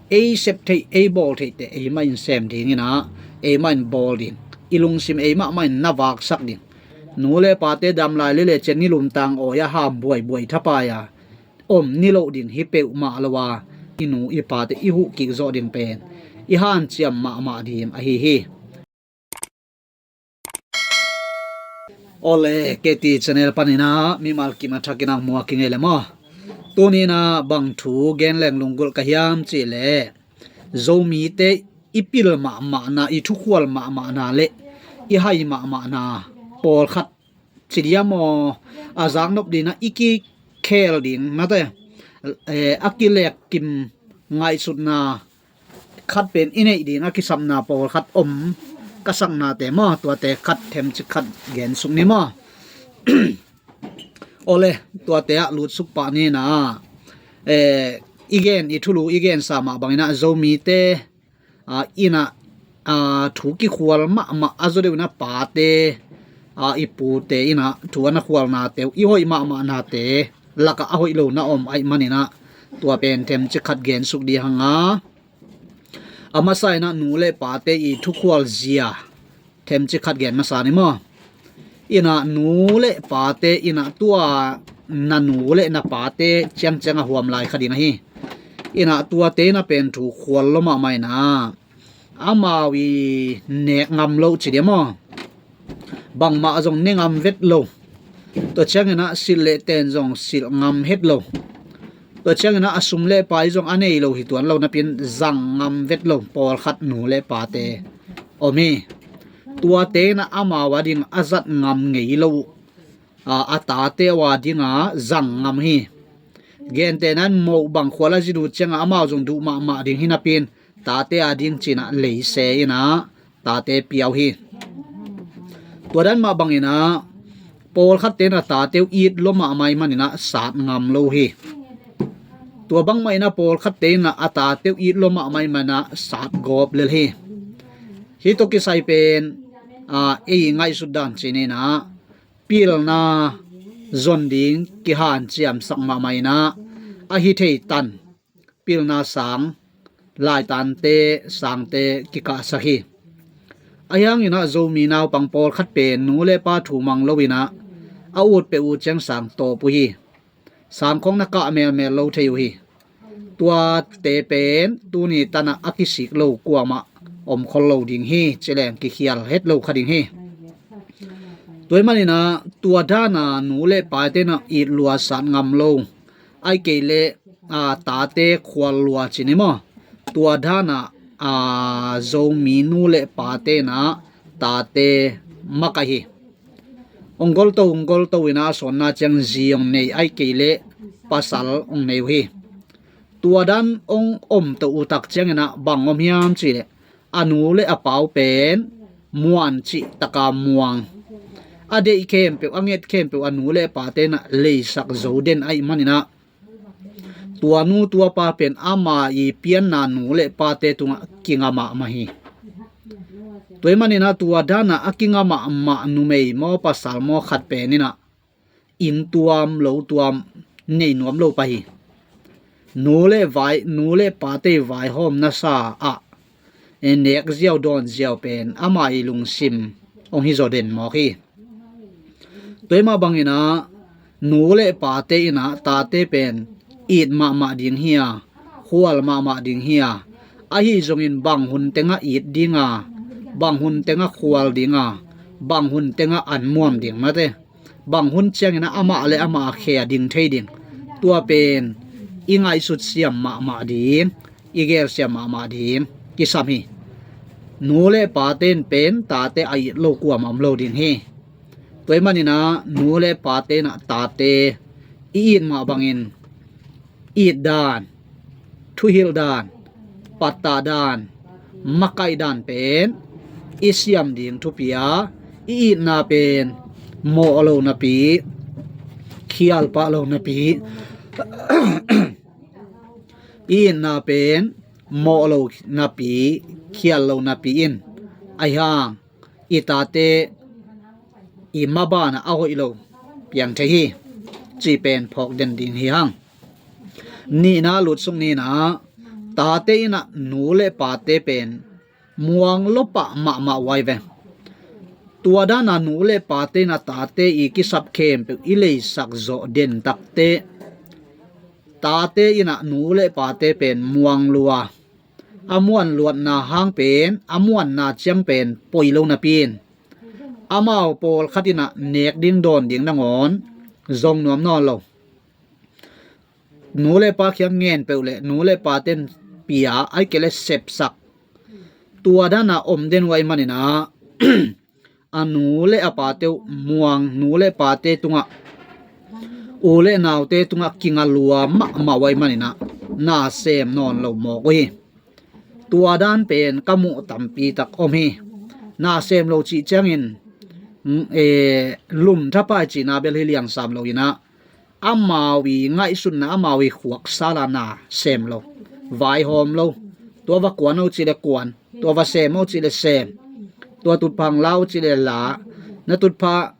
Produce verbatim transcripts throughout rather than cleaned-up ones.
ei sep theih, ei bawl theihte eimah in sem ding inah, eimah in bawl ding, i lungsim eimah mah in na vaksak ding. Nu le pate dam lai le le cian ni lumtang awi a ham buaibuai thapai a om ni loh ding hi peuhmah lo a, i nu i pate i huh kik zawh ding pen i hanciam mahmah ding ahi hi. Awle, K T channel paninah mimal kim a thakinah muak i ngei le maw? Tuninah bang thu gen leng lunggulh ka hiam cihleh, Zomite i pil mahmahna, i thukhual mahmahna le i hai mahmahna pawlkhat ci diam aw, a zaknop dinah i kikhel ding mate, eh, a kilekkim ngaihsutna khat pen i neih ding a kisapna pawlkhat om ka saknate maw, tuate khat themcik khat gensuk ni maw? Awle, tuate ah lutsuk pah nina, eh, i gen, i thulu i gensa mah banginah Zomite a, inah, a, thu kikhual mahmah a zaw deuh inah pate, a, i pute inah thu a na khualnate uh, i hoih mahmahnate lakah a hoih lo na om aih maninah tua pen themcik khat gensuk dih hanga. A masa inah nu le pate i thukhual zia themcik khat gen masa ni maw? Inah nu le pate inah tua na nu le na pate ciangciang a huam lai kha ding ahi. Inah tuate inah pen thu khual lo mahmah inah amau i nek ngam lo ci dia maw? Bangmah zong ne ngam vet lo. Tua cianginah silh le ten zong silh ngam het lo. Tua cianginah a sum le pai zong a nei lo hi tuan lo napi-in zang ngam vet lo pawlkhat nu le pate om hi. Tuate inah amau a ding a zat ngam ngei lo, a, a tate uh a dinga zang ngam hi. Gentehna in moh bang khual a zi duh cianga amau zong duh mahmah ding hi napi-in tate a ding cinah leise inah tate piau hi. Tua dan mah banginah pawlkhatte inah tate uh it lo mahmah ih maninah sat ngam lo hi. Tua bangmah inah pawlkhatte inah a tate uh it lo mahmah ih maninah sat gawp lel hi. Hih tawh kisai pen, a, ei ngaihsut dan cininah pilna zon ding kihanciamsak mahmah inah a hi thei tan pilna sang, laitante sangte kikahsak hi. Ahi hanginah Zomi naupang pawlkhat pen nu le pa thu mang lo inah a ut peuh uh ciang sang tawp uh hi. Sang khong na kah melmel lo thei uh hi. Tuate pen tuni tanah a kisik lo kuamah om khol lo ding hi, ci leng kikhial het lo kha ding hi. Tua ih maninah tua dana nu le pate inah it lua sat ngam lo, ai kei leh, a, tate khual lua ci ni maw? Tua dana, a, Zomi nu le pate inah tate makaih hi. Ong golto, ong golto inah a sawnna ciang zi ong nei, ai kei leh pasal ong nei uh hi. Tua dan ong om to uh tak cianginah bang om hiam cihleh, a nu le a pa uh pen muan cih taka muang. A deih khempeuh, a nget khempeuh a nu le a pate inah leisak zo den aih maninah tua nu tua pa pen ama i pianna nu le pate tungah kinga mahmah hi. Tua ih maninah tua dana a kinga mahmah numei maw pasal maw khat pen inah inn tuam lo tuam nei nuam lo pah hi. Nu le vai, nu le pate vaihawm nasa ah, e, nek ziau dawn ziau pen ama i lungsim ong hi zaw den mawk hi. Tua ih mah banginah nu le pate inah tate pen it mahmah ding hi a, khual mahmah ding hi a, ahi zongin bang hun tengah it dinga, bang hun tengah khual dinga, bang hun tengah anmuam ding mate, bang hun cianginah amah le amah a khe a ding thei ding, tua pen i ngaihsut siam mahmah ding, i gel siam mahmah ding kisam hi. Nu le pate in pen tate a it lo kuamah om lo ding hi. Tua ih maninah nu le pate inah tate i it mah bangin it dan, thuhilh dan, pattah dan, makaih dan pen i siam ding thupi a, i itna pen mawh lo napi, khial pah lo napi, i itna pen mawh lo napi, khial lo napi in, ahi hang i tate i mabanah a hoih lo piang thei hi, cih pen phawk den ding hi hang. Nihna lutsuk nina, Tate in ah nu le pate pen muang lua pah mahmah uh ai ve. Tua dan a nu le pate in ah tate i kisap khempeuh i leisak zawh den takte, tate in ah nu le pate pen muang lua, a muan luatna hang pen, a muanna ciang pen poi lo napi in, amau pawlkhat in ah nek ding dawn ding nangawn zong nuam nawn lo. Nu le pa khiang ngen peuh le nu le pate in pia, ahih kei leh sepsak, tua dan a om den uh ai manin ah, a nu le a pate uh muang, nu le pate tungah, u le naute tungah kinga lua mahmah uh ai manin ah, na sem nawn lo mawk uh hi. Tua dan pen ka muh tampi tak om hi. Na sem lo cih ciangin, mm, eh, lum thapai cihna bel hi liangsam lo in ah, amau i ngaihsutna, amau i khuaksal a na sem lo, vaihawm lo. Tua va kuan o cih leh kuan, tua va sem o cih leh sem, tua tutphah la o cih leh la, na tutphah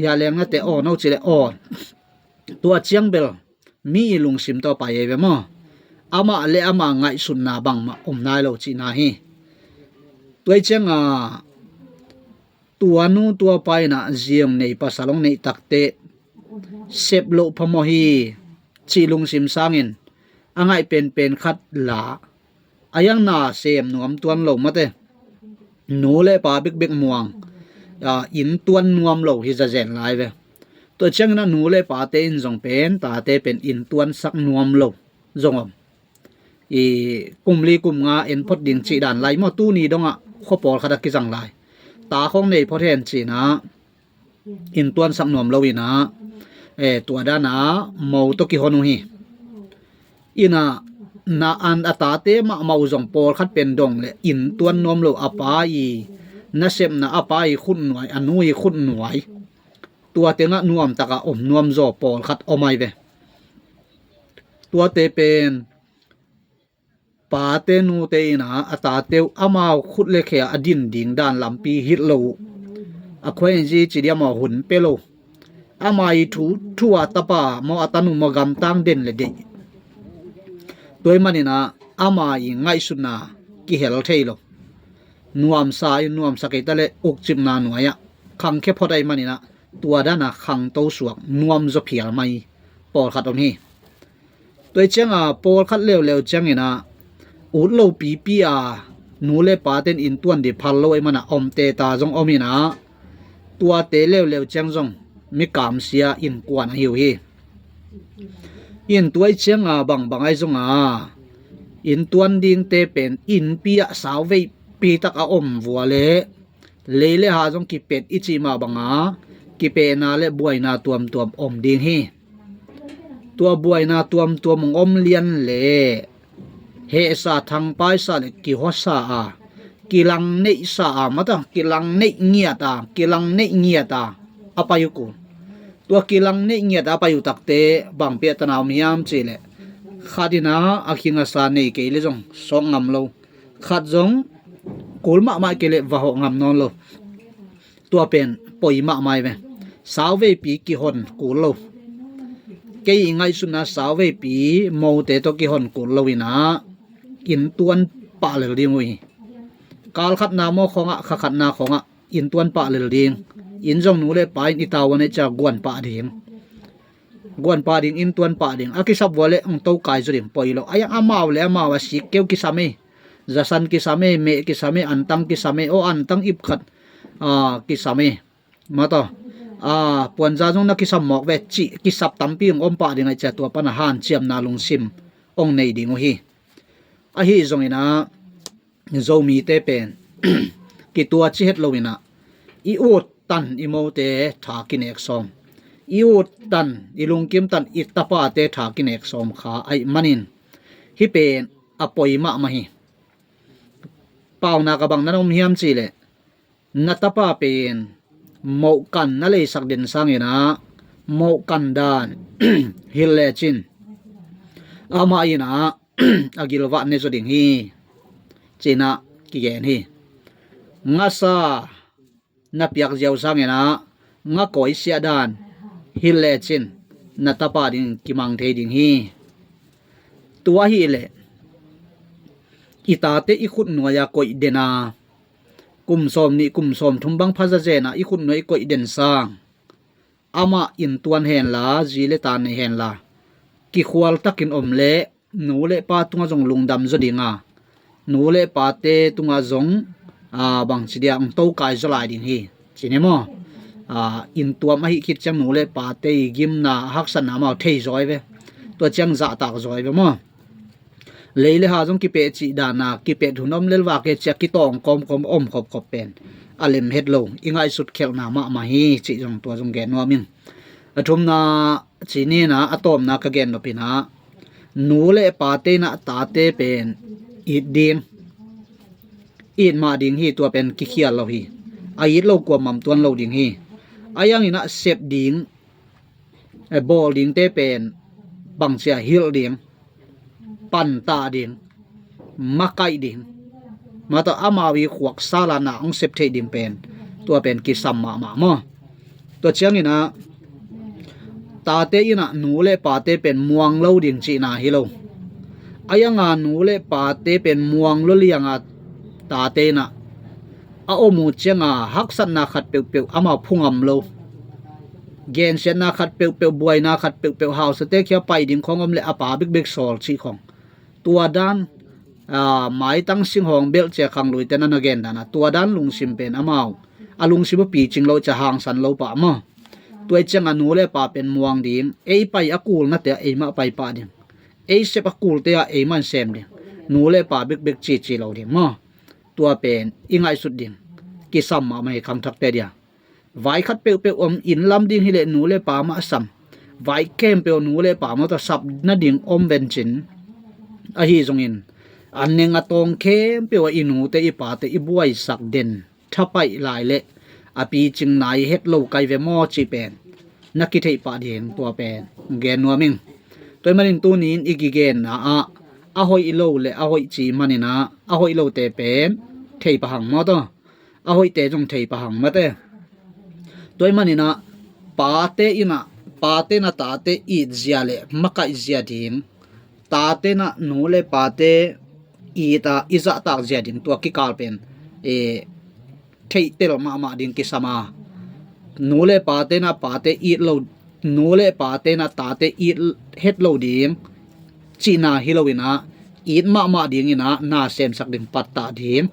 ya leng na te awn o cih leh awn. Tua ciang bel mi i lungsim tawh pai ei ve maw? Amah le amah ngaihsutna bangmah om nai lo cihna hi. Tua i ciang a, tua nu tua pa in ah zi hong nei, pasal hong neih takte sep loh phamawh hi cih lungsim sangin, a ngaih penpen khat la, a hiang na sem nuam tuan lo mate. Nu le pa bekbek muang, a, inn tuan nuam lo hi zazen lai ve. Tua ciangin ah nu le pate in zong pen, tate pen inn tuansak nuam lo zong om. I kum li kum nga en phot ding cih dan lai maw, tuni dongah khua pawlkhat a kizang lai. Ta khong nei phot hen ci-in ah, inn tuansak nuam lo in ah, eh, tua dan a mo tawh kihon uh hi. In ah, na an a tate mahmah uh zong pawlkhat pen dong le inn tuan nuam lo, a pa i nasepna, a pa i khutnuai, a nu i khutnuai, tua tengah nuam tak a om nuam zaw pawlkhat om ai ve. Tuate pen pate nute in ah, a tate uh amau khut le khe a din ding dan lampi hilh lo uh. A khua in zi ci ding, amau hun pia lo. Ama i thu thu a tapa maw, a tanu maw gamtang den le deih. Tua ahih manin ah ama i ngaihsutna kihel thei lo. Nuamsa in nuamsa kei ta leh ukcipna nuai-ah khangkhia phot ahih manin ah, tua dan a khangto suak, nuam zaw phial mai pawlkhat om hi. Tua i ciang a, pawlkhat leuleu ciangin ah, ut lo pipi a, nu le pate'n inn tuan ding phal lo ahih man a, om teta zong om in ah, tuate leuleu ciang zong mi kamsia innkuan ahi uh hi. In tua i ciang a, bangbang ahi zong a, inn tuan dingte pen innpi ah sauveipi tak a om vua leh, lei le ha zong kipet i cih mah bang a, kipehna le buaina tuamtuam om ding hi. Tua buaina tuamtuam hong om lian leh, hehsa thangpaisa le kihuasa a, kilangneihsa a, mata kilangneih ngiat a, kilangneih ngiat a, a pai uh kul. Tua kilangneih ngiat a pai uh takte bang piahtana om hiam cih leh, khat in ah a khingasa nei kei leh zong sawk ngam lo. Khat zong kul mahmah kei leh va hawh ngam nawn lo. Tua pen poi mahmah hi ve. Sauveipi kihon kul lo. Kei i ngaihsutna sauveipi mote tawh kihon kul lo in ah, inn tuan pah lel ding uh hi. Kal khatna maw khawngah, kha khatna khawngah inn tuan pah lel ding. Inn zong nu le pa in i tavuan ahih ciang guan pah ding. Guan pah ding, inn tuan pah ding. A kisap vua leh hong to kai zaw ding, poi lo. A hiang amau le amau a sik keu kisam ei. Zasan kisam ei, meh kisam ei, antang kisam ei, aw antang ip khat, ah, kisam ei. Mata, ah, puanza zong na kisam mawk ve cih kisap tampi hong om pah ding ahih ciang, tua pan a hanciamna lungsim hong nei ding uh hi. Ahi zongin ah, Zomite pen kituaci het lo in ah, i ut tan i mote tha kinek sawm, i ut tan, i lungkim tan i tapate tha kinek sawm kha ahih manin, hih pen a poi mahmah hi. Paunak a bang na om hiam cih leh, na tapa pen mohkan na leisak den sangin ah, mohkan dan hilh lecin, amah in ah a gilvah ne zaw ding hi, ci-in ah kigen hi. Ngasa na piak ziau sangin ah, nga kawisiah dan hilh lecin, na tapa ding kimang thei ding hi. Tua ahih leh, i tate i khut nuai-a koih den a, kum sawm nih kum sawm thum bang phazazen a i khut nuai i koih den sang, amah inntuan henla, zi le ta nei henla, kikhual takin om leh nu le pa tungah zong lungdam zaw ding a, nu le pate tungah zong, a, bangci dia, hong tokai zaw lai ding hi, ci ni maw? A, inntuam ahi khit ciang nu le pate i gimna, haksatna amau thei zaw hi ve. Tua ciang zahtak zaw hi ve maw? Lei le ha zong kipeh cih dan a, kipeh hun om lel vak e ci-a kitawng kawmkawm om khopkhop pen a lem het lo, i ngaihsut khelhna mahmah hi cih zong tua zong gen nuam ing. A thumna, ci ni in ah, a tawpna ka gen nop in ah, nu le pate in ah tate pen it ding, it mah ding hi, tua pen kikhial lo hi. A it lo kuamah tuan lo ding hi. A iang in ah sep ding, eh, bawl dingte pen bangci a hilh ding, pantah ding, makaih ding, mah tawh amau i khuak sal a na hong sep theih ding pen, tua pen kisam mahmah maw? Tua ciangin ah tate in ah nu le pate pen muang lo ding cihna hi lo. A iang a nu le pate pen muang lo liang a tate in ah a om uh ciang a haksatna khat peuhpeuh amau phungam lo, gensiatna khat peuhpeuh, buaina khat peuhpeuh, hausate khia pai ding khawng om leh a pa bekbek sawl cih khawng, tua dan, a, maitang singhawng belhcia khangluite na na gen dan a, tua dan lungsim pen amau a lungsim uh picing lo, cia hangsan lo pah maw? Tua i ciang a nu le pa pen muang ding, ei pai a kulnate ah eimah pai pah ding, ei sep a kulte ah eimah in sem ding, nu le pa bekbek cici lo ding maw? Tua pen i ngaihsut ding kisam mahmah hi, khangthakte dia. Vai khat peuhpeuh om, inn lam ding hi leh nu le pa mah sam, vai khempeuh nu le pa mah tawh sap nading om vencin, ahi zongin a neng a tawng khempeuh ah i nute i pate i buaisak den thapaih lai leh a picing nai het lo kai ve maw cih pen na kitheih pah ding, tua pen gen nuam ing. Tua ahih manin tuni-in i kigenna ah a hoih lo le a hoih ci manin ah, a hoih lote pen thei pah hang maw taw, a hoihte zong thei pah hang mate. Tua ahih manin ah pate in ah, pate in ah tate itzia le makaihzia ding, tate in ah nu le pate it a i zahtakzia ding, tua kikal pen, eh, theihtel mahmah ding kisam a, nu le pate in ah pate it lo, nu le pate in ah tate it het lo ding cihna hi lo in ah, it mahmah ding in ah na semsak ding, pattah ding.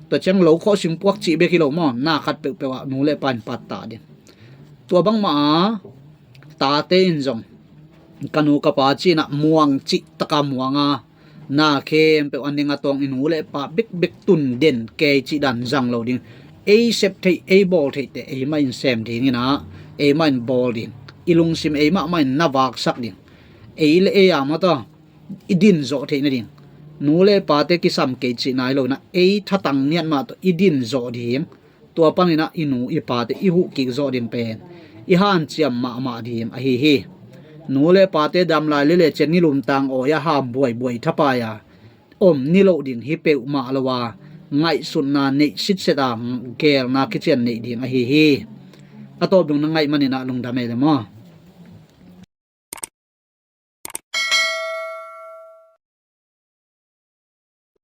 Tua ciang lo khawh sing puak cih bek hi lo maw, na khat peuhpeuh ah nu le pa in pattah ding. Tua bangmah a tate in zong ka nu ka pa ci-in ah muang cih tak a muang a, na khempeuh a neng a tawng i nu le pa bekbek tun den kei cih dan zang lo ding. Ei sep theih, ei bawl theihte eimah in sem ding in ah, eimah in bawl ding, i lungsim eimah mah in na vaksak ding. Ei le ei a mah tawh i din zawh theih nading, nu le pate kisam kei cihna hi lo in ah, ei thatang niat mah tawh i din zawh ding. Tua panin ah i nu i pate i huh kik zawh ding pen i hanciam mahmah ding ahi hi. Nu le pate dam lai le le ciang i lumtang awi a ham buaibuai thapai a om ni loh ding hi peuhmah lo a, ngaihsutna neih sitset a, geelna kician neih ding ahi hi. A tawp dong na ngaih manin ah lungdam ei le maw?